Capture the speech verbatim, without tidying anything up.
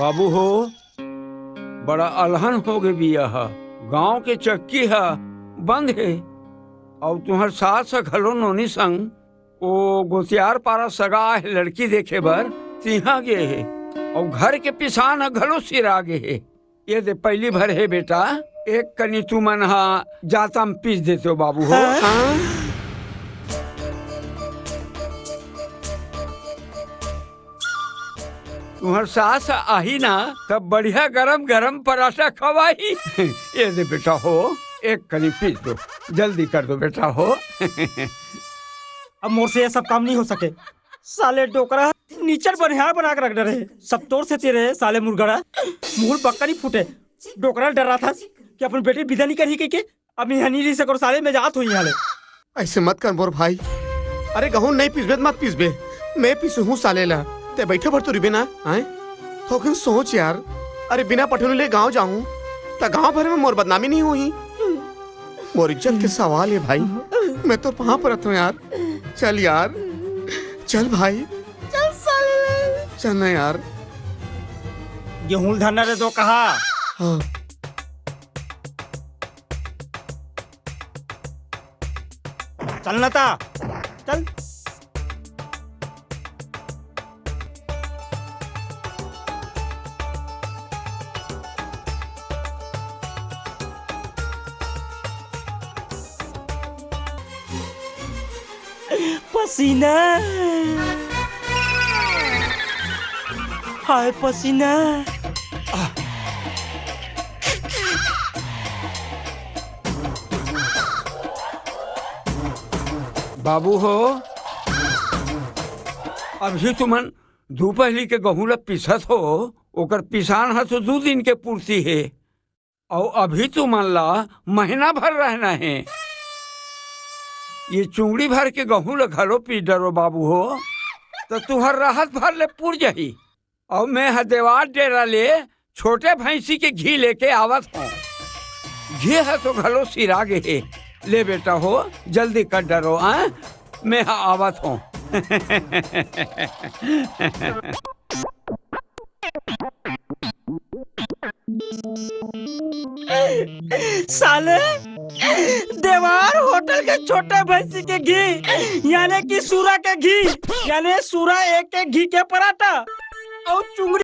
बाबू हो, बड़ा अलहन हो गे बिया ह। गांव के चक्की ह बंद हे, अउ तुंहर सास ह घलो नोनी संग ओ गोतियार पारा सगा हे लड़की देखे बर तिहां गे हे, अउ घर के पिसान ह घलो सिरा गे हे। ये दे पहली भर हे बेटा, एक कनी तुमन ह जाता म पीस देते हो बाबू हो। हाँ? हाँ? तुंहर सास आही ना, तब बढ़िया गरम गरम पराठा खवाही। ये दे बेटा हो, एक कनी पीस दो, जल्दी कर दो बेटा हो। अब मोर से ये सब काम नहीं हो सके। साले डोकरा नीचर बनिहार बना के रख डरे। सब तोर सेती रे साले मुर्गड़ा। मुंह बक्का नहीं फूटे। डोकरा डराथस कि अपन बेटी बिदा नहीं करही कहिके। अब इहां नहीं रही सकों साले, मैं जात हों इहां ले। अइसे मत कर मोर भाई। अरे गहूं नहीं पीसबे त मत पीसबे, मैं पीसूं हूं साले ला। ते बइठे भर तो रहिबे ना, आय? थोकिन सोच यार। अरे बिना पठौनी ले गांव जाहूं त गांव भर में मोर बदनामी नहीं होही। मोर इज्जत के सवाल हे भाई, मैं तोर पांव परत हों यार। चल यार, चल भाई, चल साले। चल ना यार। गेहूं ल धरना रे तो कहा। हाँ। चल ना ता, चल। पसीना, हाय पसीना। बाबू हो, अभी तुमन दू पहली के गहूं ल पीसत हो, ओकर पिसान ह तो दू दिन के पूर्ति हे। अउ अभी तुमन ला महीना भर रहना हे। ये चुंगड़ी भर के गहूं ल घलो पी डरो बाबू हो, त तुंहर राहत भर ले पुर जाही। अउ मैं ह देवार डेरा ले छोटे भैंसी के घी लेके आवत हों। घी ह तो घलो सिरा गे हे। ले बेटा हो, जल्दी कर डरो, आ? मैं ह आवत हों। साले, देवार होटल के छोटे भैंसी के घी, यानी कि सुरा के घी, यानी सुरा एक के घी के पराठा अउ चुंगड़ी